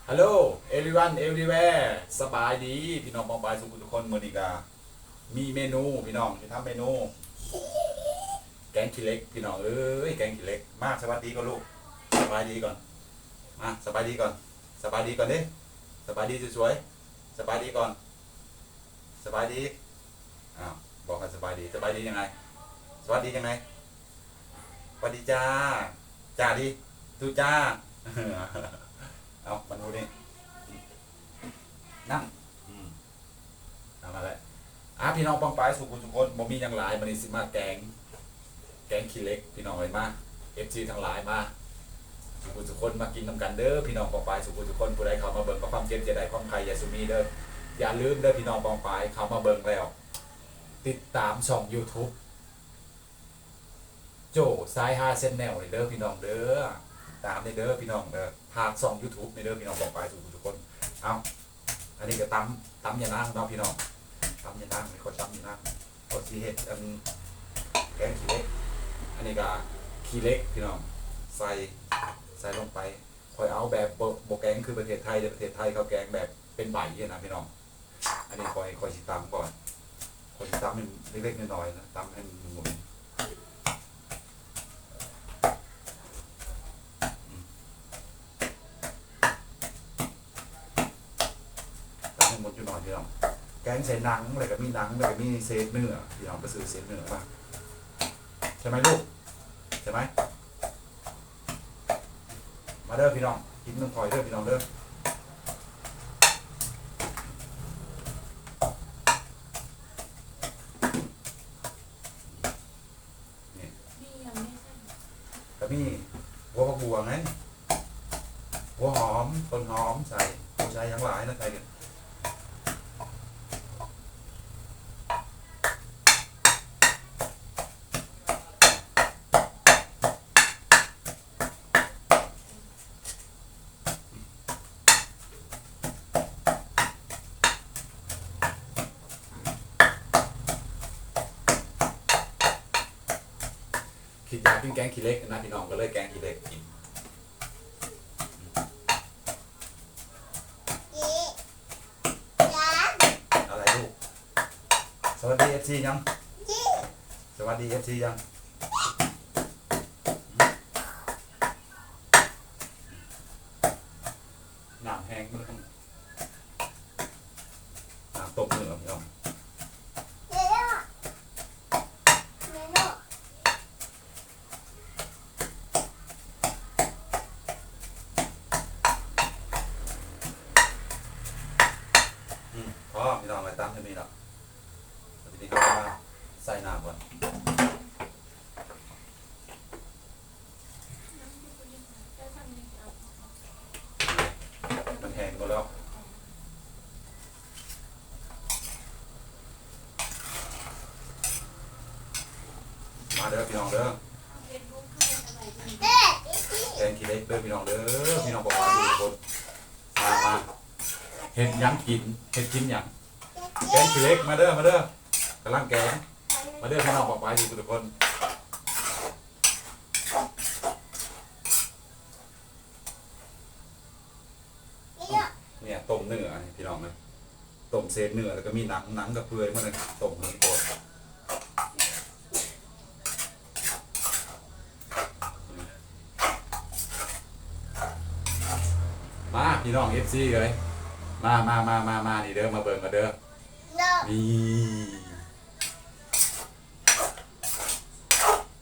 Hello everyone everywhere ສະບາຍດີພີ່ນ້ອງປ້ອງປາຍສູ່ຜູ້ສູ່ຄົນ. ມື້ນີ້ກະມີເມນູພີ່ນ້ອງ ຊິທຳເມນູແກງຂີ້ເຫຼັກພີ່ນ້ອງເອີຍ ແກງຂີ້ເຫຼັກ. ມາສະຫວັດດີກ່ອນລູກ ສະບາຍດີກ່ອນ ມາສະບາຍດີກ່ອນ ສະບາຍດີກ່ອນເດ້ ສະບາຍດີສວຍໆ ສະບາຍດີກ່ອນ. ສະບາຍດີ ອ້າວ ບອກໃຫ້ສະບາຍດີ ສະບາຍດີຈັ່ງໃດ ສະຫວັດດີຈັ່ງໃດ? ສະຫວັດດີຈ້າ ຈ້າດີ ຕູຈ້າ. ເອົາ ມາດູນີ້ ນັ່ງ ອືມ ເອົາ ນັ້ນແຫຼະ. ອ່າ ພີ່ນ້ອງປ້ອງປາຍສູ່ຜູ້ສູ່ຄົນ ບໍ່ມີຫຍັງຫຼາຍ ມື້ນີ້ຊິມາແກງ ແກງຂີ້ເຫຼັກພີ່ນ້ອງເອີຍ. ມາ ເອັຟຊີ ທັງຫຼາຍ ມາສູ່ຜູ້ສູ່ຄົນ ມາກິນນຳກັນເດີພີ່ນ້ອງປ້ອງປາຍສູ່ຜູ້ສູ່ຄົນ. ຜູ້ໃດເຂົ້າມາເບິ່ງກໍຄວາມເຈັບຢ່າໄດ້ ຄວາມໄຂ້ຢ່າສູ່ມີເດີ. ຢ່າລືມເດີພີ່ນ້ອງປ້ອງປາຍ ເຂົ້າມາເບິ່ງແລ້ວ ຕິດຕາມຊ່ອງ YouTube ໂຈ້ສາຍຮາ Channel ນີ້ເດີພີ່ນ້ອງເດີ ຕາມນີ້ເດີພີ່ນ້ອງເດີ ຝາກຊ່ອງ YouTube ນີ້ເດີພີ່ນ້ອງປ້ອງປາຍສູ່ຜູ້ສູ່ຄົນ. ເອົາ ອັນນີ້ກໍຕຳ ຕຳຍານາງເນາະພີ່ນ້ອງ ຕຳຍານາງ ຂ້ອຍຕຳຍານາງ ຂ້ອຍຊິເຮັດອັນແກງຂີ້ເຫຼັກ. ອັນນີ້ກໍຂີ້ເຫຼັກພີ່ນ້ອງ ໃສ່ ໃສ່ລົງໄປ. ຂ້ອຍເອົາແບບບໍ່ ບໍ່ແກງຄືປະເທດໄທເດີ ປະເທດໄທເຂົາແກງແບບເປັນໃບຫັ້ນນະພີ່ນ້ອງ. ອັນນີ້ຂ້ອຍ ຂ້ອຍຊິຕຳກ່ອນ ຂ້ອຍຊິຕຳໃຫ້ເລັກໆນ້ອຍໆນະ ຕຳໃຫ້ມັນໝຸ່ນໆ ອືມ ຕຳໃຫ້ໝຸ່ນຢູ່ໜ້ອຍພີ່ນ້ອງ. ແກງໃສ່ໜັງ ແລ້ວກໍມີໜັງ ແລ້ວກໍມີເສດເນື້ອ ພີ່ນ້ອງໄປຊື້ເສດເນື້ອມາ ໃຊ່ໄໝລູກ ໃຊ່ໄໝ? ມາເດີພີ່ນ້ອງ ກິນນຳຂ້ອຍເດີພີ່ນ້ອງເດີ. ນີ້ ມີຫຍັງແດ່? ກໍມີຫົວຜັກບົວໄງ ຫົວຫອມ ຕົ້ນຫອມ ໃສ່ ບໍ່ໃສ່ຫຍັງຫຼາຍນະ ໃສ່ ຄິດຢາກກິນແກງຂີ້ເຫຼັກນະພີ່ນ້ອງ ກໍເລີຍແກງຂີ້ເຫຼັກກິນ. ອະໄລລູກ? ສະຫວັດດີເອັຟຊີຍັງ? ສະຫວັດດີເອັຟຊີຍັງ? ນ້ຳແຫ້ງເບິດ ນ້ຳຕົ້ມເນື້ອພີ່ນ້ອງ. ອືມ ພໍພີ່ນ້ອງ ໄວ້ຕາມເທົ່ານີ້ລະ ທີນີ້ເຮົາມາໃສ່ນ້ຳກ່ອນ. ມັນແຫ້ງໝົດແລ້ວ. ມາເດີພີ່ນ້ອງເດີ ແກງຂີ້ເຫຼັກເດີພີ່ນ້ອງເດີ ພີ່ນ້ອງບອກວ່າຢູ່ຄົນ ມາ ມາ ເຮັດຫຍັງກິນ ເຮັດກິນຫຍັງ? ແກງຂີ້ເຫຼັກ ມາເດີ ມາເດີ ກຳລັງແກງ ມາເດີພີ່ນ້ອງປອງປາຍທຸກຄົນ. ເນຍ ຕົ້ມເນື້ອພີ່ນ້ອງເອີຍ ຕົ້ມເສດເນື້ອ ແລ້ວກໍມີໜັງ ໜັງກໍເປື່ອຍໝົດເລີຍ ຕົ້ມເຫີງໂພດ. ມາພີ່ນ້ອງເອັຟຊີເອີຍ ມາ ມາ ມາ ມາ ມາ ນີ້ເດີ ມາເບິ່ງກັນເດີ ນີ້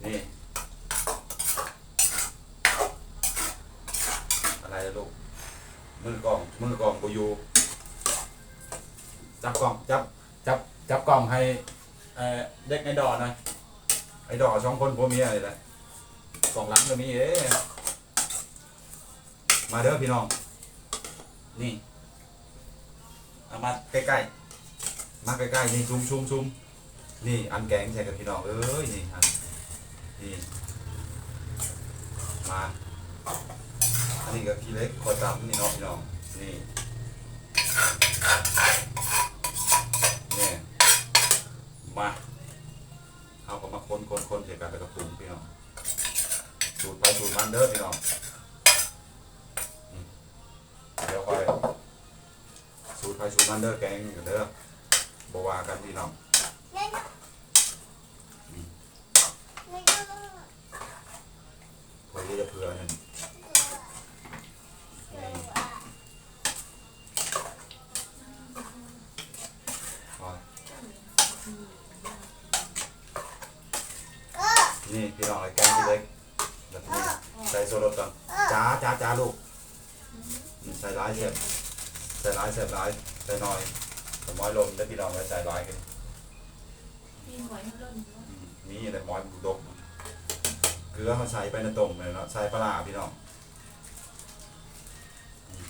ນີ້ ອະໄລລະລູກ? ມືກ້ອງ ມືກ້ອງບໍ່ຢູ່ ຈັບກ້ອງ ຈັບ ຈັບ ຈັບກ້ອງໃຫ້ ເອີ ເດັກໄອດໍໜ່ອຍ ໄອດໍສອງຄົນຜົວເມຍນີ້ແຫຼະ ກ້ອງຫຼັງກໍມີເດ້. ມາເດີພີ່ນ້ອງ ນີ້ ເອົາມາໃກ້ໆ ມາໃກ້ໆ ນີ້ ຊູມໆໆ ນີ້ ອັນແກງໃສ່ກັນພີ່ນ້ອງເອີຍ ນີ້ ອັນ ນີ້ ມາ ອັນນີ້ກໍຂີ້ເຫຼັກຂ້ອຍຕຳນີ້ເນາະພີ່ນ້ອງ ນີ້ ນີ້ ມາ ເຮົາກໍມາຄົນໆໆ ໃສ່ກັນ ແລ້ວກໍປຸງພີ່ນ້ອງ ສູດໃຜສູດມັນເດີພີ່ນ້ອງ. ອືມ ດຽວຂ້ອຍ ປສູ່ມັນເດີ ແກງກັນເດີ ບໍ່ວ່າກັນພີ່ນ້ອງ. ອືມ ເພື່ອທີ່ຈະເພື່ອນັ້ນ ນີ້ ນີ້ພີ່ນ້ອງເອີຍ ແກງຂີ້ເຫຼັກ ແບບນີ້ ໃສ່ຊູລົດກ່ອນ. ຈ້າ ຈ້າ ຈ້າລູກ. ອືມ ໃສ່ຫຼາຍແຊບ ໃສ່ຫຼາຍແຊບຫຼາຍ ໃສ່ໜ້ອຍກໍໝອຍຫຼົ່ນເດີພີ່ນ້ອງເອີຍ ໃສ່ຫຼາຍກໍ ມີໝອຍໃຫ້ຫຼົ່ນຢູ່ ອືມ ມີແຕ່ໝອຍບໍ່ດົກ. ເກືອເຮົາໃສ່ໄປໃນຕົ້ມແລ້ວເນາະ ໃສ່ປາຮ້າພີ່ນ້ອງ ອືມ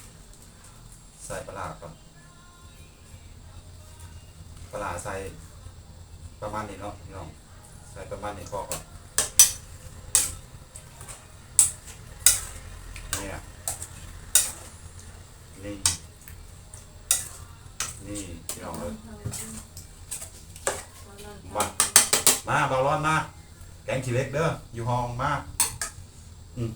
ໃສ່ປາຮ້າກ່ອນ. ປາຮ້າໃສ່ປະມານນີ້ເນາະພີ່ນ້ອງ ໃສ່ປະມານນີ້ພໍກ່ອນ. ນີ້ນະ ນີ້ ນີ້ພີ່ນ້ອງເອີຍ ມາ ມາ ບ່າວລອນມາ ແກງຂີ້ເຫຼັກເດີ ຢູ່ຫ້ອງມາ. ອືມ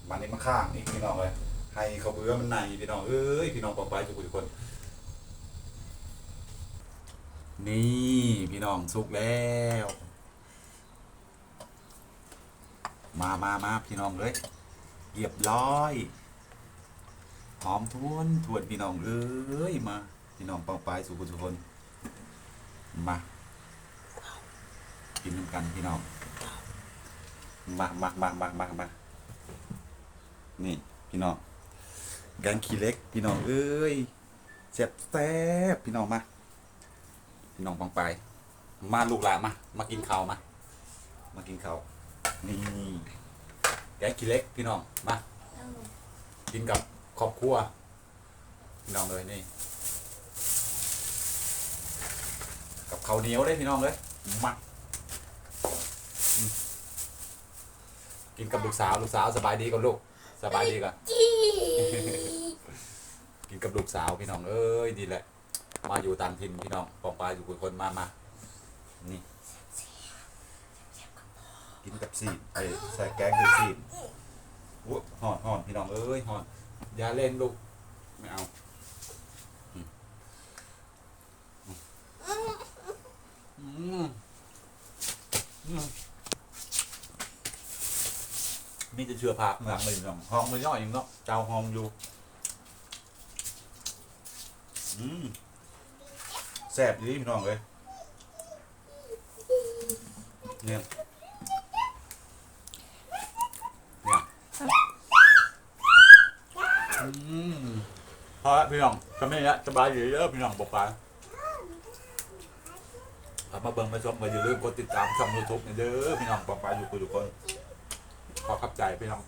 ບາດນີ້ມາຂ້າງອີກພີ່ນ້ອງເອີຍ ໃຫ້ເຂົ້າເບືອມັນໃນພີ່ນ້ອງເອີຍ ພີ່ນ້ອງປອງປາຍທຸກຜູ້ທຸກຄົນ. ນີ້ພີ່ນ້ອງ ສຸກແລ້ວ ມາ ມາ ມາ ພີ່ນ້ອງເອີຍ ຮຽບຮ້ອຍ ຫອມທວນໆ ພີ່ນ້ອງເອີຍ ມາ. ພີ່ນ້ອງປອງປາຍສູ່ຜູ້ສູ່ຄົນ ມາກິນນຳກັນພີ່ນ້ອງ ມາ ມາ ມາ ມາ ມາ ມາ. ນີ້ພີ່ນ້ອງ ແກງຂີ້ເຫຼັກພີ່ນ້ອງເອີຍ ແຊບໆ ພີ່ນ້ອງ ມາ ພີ່ນ້ອງປອງປາຍ ມາລູກຫຼານ ມາ ມາກິນເຂົ້າ ມາ ມາກິນເຂົ້າ. ນີ້ ແກງຂີ້ເຫຼັກພີ່ນ້ອງ ມາ ກິນກັບຄອບຄົວ ພີ່ນ້ອງເອີຍ ນີ້ ກັບເຂົ້າໜຽວເດ້ພີ່ນ້ອງເອີຍ ມາ ອືມ ກິນກັບລູກສາວ ລູກສາວສະບາຍດີກ່ອນລູກ ສະບາຍດີກ່ອນ ກິນກັບລູກສາວພີ່ນ້ອງເອີຍ ນີ້ແຫຼະ ມາຢູ່ຕ່າງຖິ່ນພີ່ນ້ອງປອງປາຍທຸກຄົນ ມາ ມາ ນີ້ ກິນກັບຊີ້ນ ເອີ ໃສ່ແກງໃສ່ຊີ້ນ. ໂອ້ ຮ້ອນ ຮ້ອນ ພີ່ນ້ອງເອີຍ ຮ້ອນ ຢ່າເຫຼັ້ນລູກ ໄມ່ເອົາ ອືມ ອືມ ອືມ ມີແຕ່ເຊື້ອຜ້າຂ້າງຫຼັງເລີຍພີ່ນ້ອງ ຫ້ອງນ້ອຍໆ ເນາະ ເຈົ້າຫ້ອງຢູ່. ອືມ ແຊບອີ່ຫຼີພີ່ນ້ອງເອີຍ ນີ້ ນີ້ ອືມ ພໍລະພີ່ນ້ອງ ສ່ຳນີ້ລະ ສະບາຍດີເດີພີ່ນ້ອງປອງປາຍ ເຂົ້າມາເບິ່ງມາຊົມກໍຢ່າລືມກົດຕິດຕາມຊ່ອງຢູທູບນີ້ເດີພີ່ນ້ອງປອງປາຍທຸກຜູ້ທຸກຄົນ ຂໍຂອບໃຈພີ່ນ້ອງ.